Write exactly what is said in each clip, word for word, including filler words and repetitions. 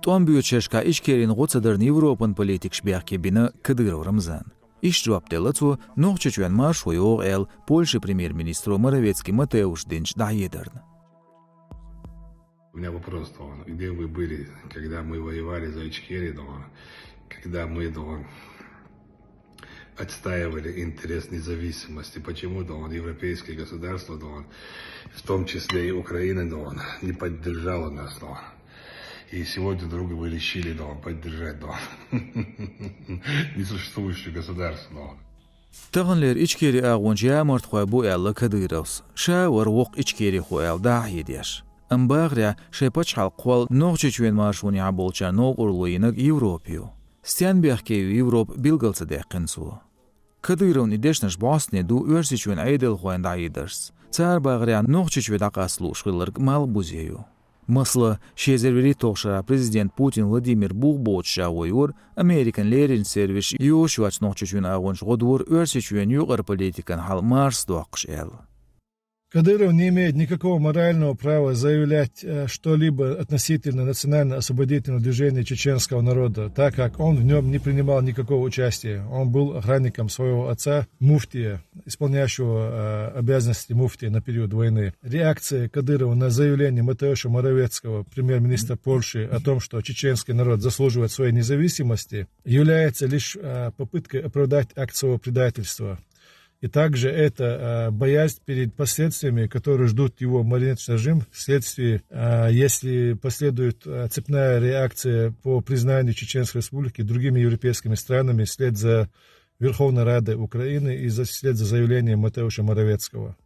ТӀом боьду шерашка Ичкерина гӀо ца дарна Европан политикаш бехке бина Кадыров Рамзана. Иштта жоп делла цо, Нохчийчоьнна маршо йогӀу аьлла, Польшин премьер-министро Моровецкий Матеуша динчу дӀахьедарна. У меня вопрос, Дон, где вы были, когда мы воевали за Ичкерию, Дон, когда мы, Дон, отстаивали интерес независимости? Почему, Дон, европейские государства, Дон, в том числе и Украина, Дон, не поддержала нас, Дон? И сегодня вдруг вы решили, Дон, поддержать, Дон, несуществующее государство, Дон. Таханлера Ичкери агӀончу ямартхой бу аьлла Кадыровс. Ша а вара воккха ичкерихо аьлла дӀахьедеш. Амма бахарехь, шайн пачхьалкх кхолла Нохчийчоьнна маршонехьа болчарна новкъарло йинарг Европа ю. Стенна бехке ю Европа, билгал ца даьккхина цо. Кадыровн и дешнаш бӀостанехь ду Оьрсийчоьнан Ӏедалхойн дӀахьедаршца. Цара бахарехь, Нохчийчоь дӀакъаста лууш хилларг малхбузе ю. Масала, ши эзар вуьрхӀитталгӀачу шарахь президент Путин Владимир бух боцуш ша гӀо йора, Американ леррина сервисаша йозуш йоцу Нохчийчоьнан агӀончаша гӀо дора Оьрсийчоьнан юкъара политикан хьал марса доккхуш аьлла. Кадыров не имеет никакого морального права заявлять э, что-либо относительно национально-освободительного движения чеченского народа, так как он в нем не принимал никакого участия. Он был охранником своего отца, муфтия, исполняющего э, обязанности муфтия на период войны. Реакция Кадырова на заявление Матеуша Моровецкого, премьер-министра Польши, о том, что чеченский народ заслуживает своей независимости, является лишь э, попыткой оправдать акт своего предательства. И также это э, боязнь перед последствиями, которые ждут его марионеточный режим вследствие, э, если последует э, цепная реакция по признанию Чеченской Республики другими европейскими странами вслед за Верховной Радой Украины и за, вслед за заявлением Матеуша Моровецкого.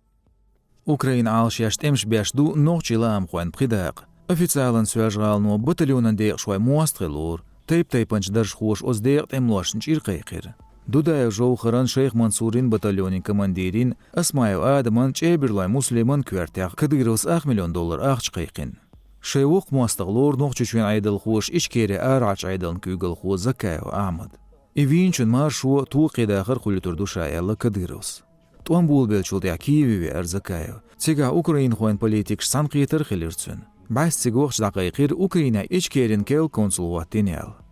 Украинан Ӏалашъеш тӀемаш беш ду нохчийн лаамхойн пхи дакъа. Официалан Соьлжа-ГӀалано батальонан декъашхой мостагӀий лора. Тайп-тайпанчу даржхоша оцу декъан тӀемалошна чӀир кхайкхира. Дудаев Жовхаран, Шайх Мансуран батальонан командиран, Осмаев Адаман, ЧӀебарлойн Муслиман коьртехь Кадыровс ах миллион доллар ахча кхайкхина. Шайн воккха мостагӀа лора Нохчийчоьнан Ӏедалхоша Ичкерин арахьарчу Ӏедалан куьйгалхо Закаев Ахьмад. И вийначун маршо тоху кхидахар хуьлуьйтур ду ша аьлла Кадыровс. ТӀом болабеллачул тӀаьхьа Киеве веара Закаев. Цигахь украинхойн политикаш цхьаьнакхетар хилира цуьнан. БӀаьсса цига вахча дӀакхайкхира Украинехь Ичкерин керла консул хӀоттийна аьлла.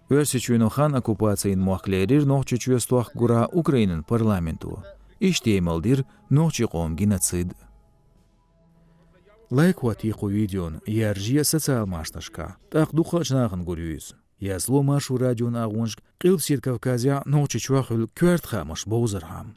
Оьрсийчоьно хан оккупацин мохк лерира Нохчийчоь стохка гурахь Украинан парламенто. Иштта емал дира нохчийн къоман геноцид. Лайк хӀоттае кху видеона, яржае социал машанашкахь, тӀаккха дукхачу нахана гур ю иза. Язло Маршо радион агӀонашка Къилбаседа Кавказехь, Нохчийчохь хуьлу коьрта хаамаш бовзархьама.